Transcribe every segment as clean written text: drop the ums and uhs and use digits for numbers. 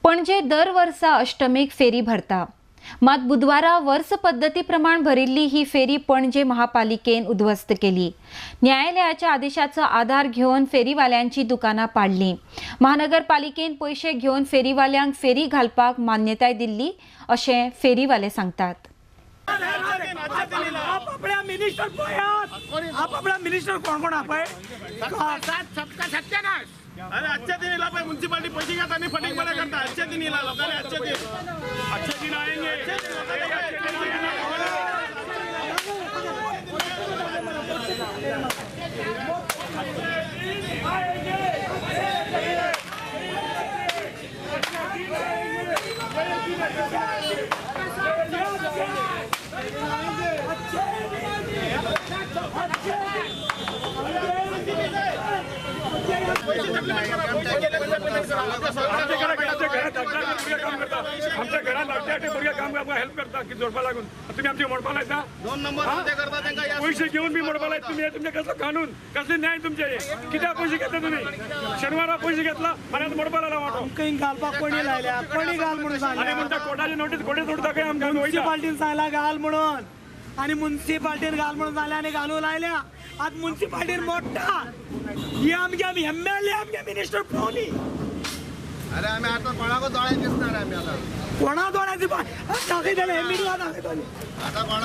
पणजे दर वर्सा अष्टमीक फेरी भरता, मात बुधवारा वर्स पद्दती प्रमाण भरिल्ली ही फेरी पणजे महापालिकेन उद्ध्वस्त केली। न्यायालयाच्या आदेशाचो आधार घेवन फेरीवाल्यांची दुकानां पाडली। महानगरपालिकेन पयशे घेवन फेरीवाल्यांक फेरी घालपाक मान्यताय दिल्ली अशें फेरीवाले सांगतात। अरे अच्छे दिन इला भाई म्युनिसिपैलिटी पैसे घेता आणि फटिंग बडे करता। अच्छे दिन इला लोकांनी अच्छे दिन आएंगे। आमच्या घरात लागते भुरगे काम हेल्प करता की जोडपा लागून तुम्ही आमचे मोडपा लायता। दोन नंबर करता त्यांना पैसे घेऊन बी मोडपा लायत तुम्ही। तुमचे कसलो कानून कसले न्याय तुमचे? कित्याक पैसे घेतले तुम्ही? शनिवारा पैसे घेतला आणि मोडपा लायला वाटो घालपाक कोणी लायल्या कोणी घाल म्हणून आणि म्हणता कोर्टाची नोटीस कोणी सोडता काय आमकां? म्युनिसिपालिटीन सांगला घाल म्हणून आणि म्युनिसिपालिटीन घाल म्हणून सांगल्या आनी घालूं लायल्या। आज म्युनिसिपालिटीन मोडटा ही आमगे आमी एमएलए आमगे मिनिस्टर पळोवनी। अरे आम्ही आता कोणाक दोळे दिसणार आम्ही आता कोणा दोळ्याची दाखयतले हे मिडिया दाखयतले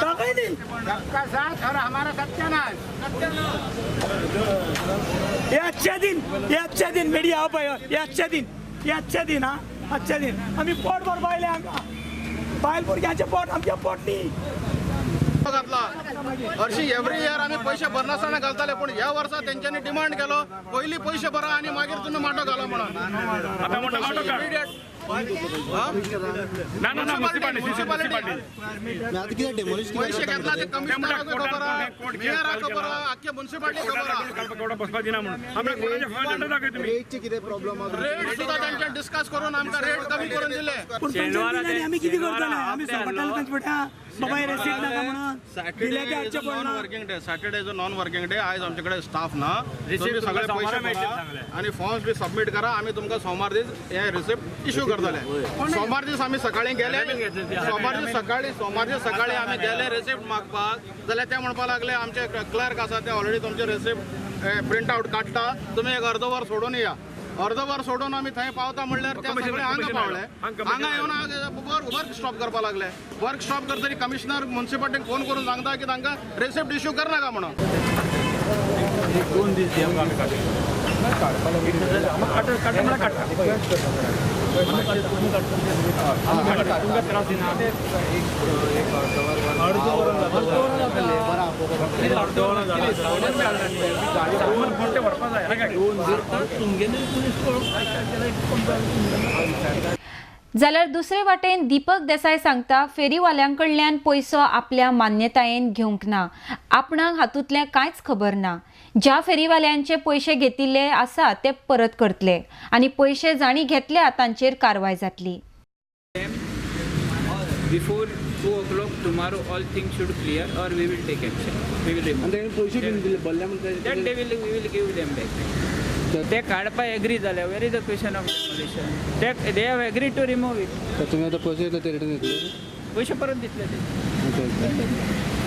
दाखयली। सबका साथ और हमारा सत्यानाश। हे अच्छे दिन, हे अच्छे दिन मिडिया हो पळय, हे अच्छे दिन, हे अच्छे दिन। हा अच्छे दिन आमी पोट भर बायले हांगा बायल भुरग्यांचें पोट आमचें पोट न्ही घातला। हरशी एवरी इयर आमी पैसे भरनासतना घालताले, पूण ह्या वर्सा तेंच्यांनी डिमांड केलो पयलीं पयशे भरा आनी मागीर तुमी माटो घाला म्हणून। पैसे घेतला ते कमिशनराक खबर आहा, मेयराक खबर आहा, आख्खे म्युनिसिपालिटीक खबर आहा। रेट सुद्दां तेंच्यान डिस्कस करून आमकां रेट कमी करून दिले। पूण आमी कितें करतले? आमी सगटाले तांचे फुड्यान बाबा हे रेसीट नाका म्हणून दिले ते हाडचे पडना। Working day Saturday is a non working day. आयज आमचे कडेन स्टाफ ना, तुम्ही सगळे पैसे भरा आनी फॉर्म्स बी सबमीट करा। आमी तुमकां सोमार दीस हे रिसिप्ट इश्यू करतले। सोमार दीस आमी सकाळी गेले, सोमार दीस सकाळी आमी गेले रिसिप्ट मागपाक जाल्यार ते म्हणपाक लागले आमचे क्लर्क आसा ते ऑलरेडी तुमचे रिसिप्ट प्रिंट आवट काडटा, तुमी एक अर्द वर सोडून या। अर्द वर सोडून आमी थंय पावता म्हणल्यार ते सगळे हांगा पावले। हांगा येवन वर्क स्टॉप करपाक लागले। वर्क स्टॉप करतरी कमिशनर म्युनिसिपालिटीक फोन करून सांगता की तांकां रिसिप्ट इश्यू करनाका म्हणून। दोन दीस जाल्यार दुसरे वाटेन दीपक देसाय सांगता फेरीवाल्यां कडल्यान पयसो आपल्या मान्यतायेन घेवंक ना, आपणाक हातूंतलें कांयच खबर ना। ज्या फेरीवाल्यांचे पयशे घेतिल्ले आसा ते परत करतले आनी पयशे जांणी घेतल्या तांचेर कारवाय जातली। Before 2 o'clock tomorrow all things should clear or we will take action. We will remove. Then they will, we will give them back. ते काडपा एग्री जाले. Where is the question of demolition? They have agreed to remove it. तुम्ही आता पैसे घेतले ते return दितले? पैसे परत दितले ते.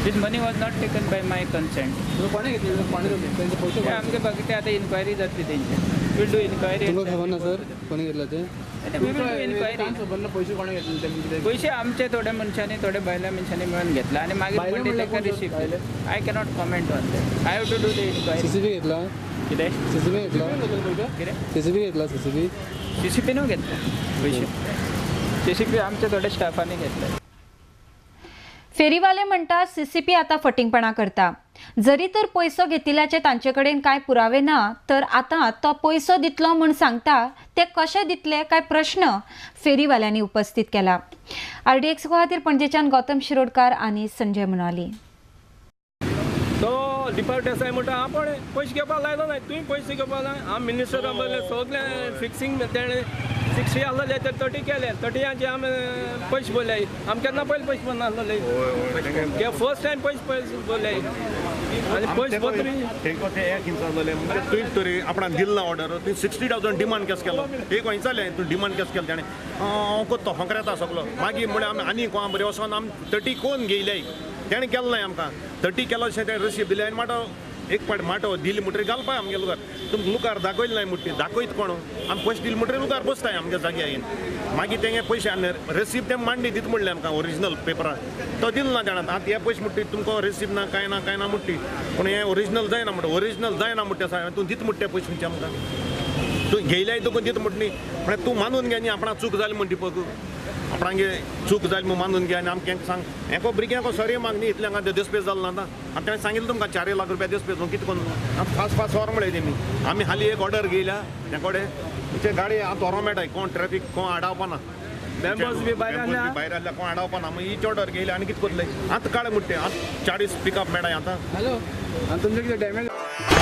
This money was not taken by my consent. कोणे घेतले? कोणे त्यांचे पैसे? आमचे बाकी ते आता इन्क्वायरी जातली तेंची. Will do inquiry. तुमकां खबर ना सर कोणे घेतला ते? पैसे कोणे घेतले? पैसे आमचे थोड्या मनशांनी थोड्या बायल्या मनशांनी मेळून घेतला आनी मागीर तांकां receipt. I cannot comment on that. I have to do the inquiry. CCB घेतला? कितें? सीसीबी घेतला? कितें? सीसीबी घेतला? सीसीबी सीसीबी न्हू घेतला पैसे. सीसीबी आमच्या थोड्या स्टाफांनी घेतले. फेरीवाले म्हणटात सीसीपी आतां फटींगपणां करता। जरी तर पयसो घेतिल्ल्याचे तांचे कडेन कांय पुरावे ना तर आतां तो पयसो दितलो म्हूण सांगता ते कशे दितले काय प्रश्न फेरीवाल्यांनी उपस्थित केला। आरडीएक्स खातीर पणजेच्यान गौतम शिरोडकार आनी संजय मुनाली। तो दीपक देसाय म्हणटा आपूण पयशे घेवपाक लायलो ना, तुवें पयशे घेवपाक लाय. आमी मिनिस्टर सगळें फिक्सिंग तेणें 60 आसलेले ते 30 केले, 30 आमी पयशे भरले. आमी केन्ना पयले पयशे भरनासलेले, फर्स्ट टायम पयशे भरले. आनी पयशे पत्री तुवें तरी आपणाक दिल ना ऑर्डर तुवें 60,000 डिमांड केस केलो एक खंयचालें तूं डिमांड केस केलो तेणें हांव कोत्तो होंकरेता सगलो मागीर म्हळ्यार आमी आनी कोण बरें वचोन आमी 30 कोन घेयले तेणें केलें ना आमकां 30 केलो अशें तेणें रसीद दिली आनी माटो एक पाट माटो दिली म्हणटरीर घालपाय आमगे लुगार तुमकां लुकार दाखयलें ना मुट्टी दाखयत कोण आमी पयशे दिले म्हणटरीर लुकार बसताय आमगे जाग्यार येवन मागीर तेंगे पयशे आनी रसीद तें मांडी दिता म्हणलें आमकां ओरिजिनल पेपरार तो दिलो ना तेणें आतां हे पयशे मुट्टी तुमकां रसीद ना कांय ना कांय ना मुट्टी पूण हें ओरिजिनल जायना म्हणटा ओरिजिनल जायना म्हणटा सायब तूं दिता म्हणटा पयशे खंयचे आमकां तूं घेयल्याय तुका दिता म्हणटा न्ही म्हळ्यार तूं मानून घे न्ही आपणाक चूक जाली म्हण दीपक आपणागे चूक जाली म्हूण मानून घे आनी आमकां सांग हेको भुरग्यांक सॉरी माग न्ही इतल्या हांगा देसपेस जालो ना आतां आनी ताणें सांगिल्लें तुमकां 4 लाख रुपया देसपेस कितें करून फास्ट फास्ट व्हर म्हळें तेमी आमी हालीं एक ऑर्डर घेयल्या त्या कडेन तुमचे गाडी आतां व्हरो मेळटाय कोण ट्रॅफीक कोण आडावपा ना मेंबर्स बी भायर आसल्या कोण आडावपा ना मागीर हिच ऑर्डर घेयल्या आनी कितें करतले आतां काळ म्हणटे आतां 40 पिकअप मेळटाय आतां. हॅलो आनी तुमचें कितें डॅमेज?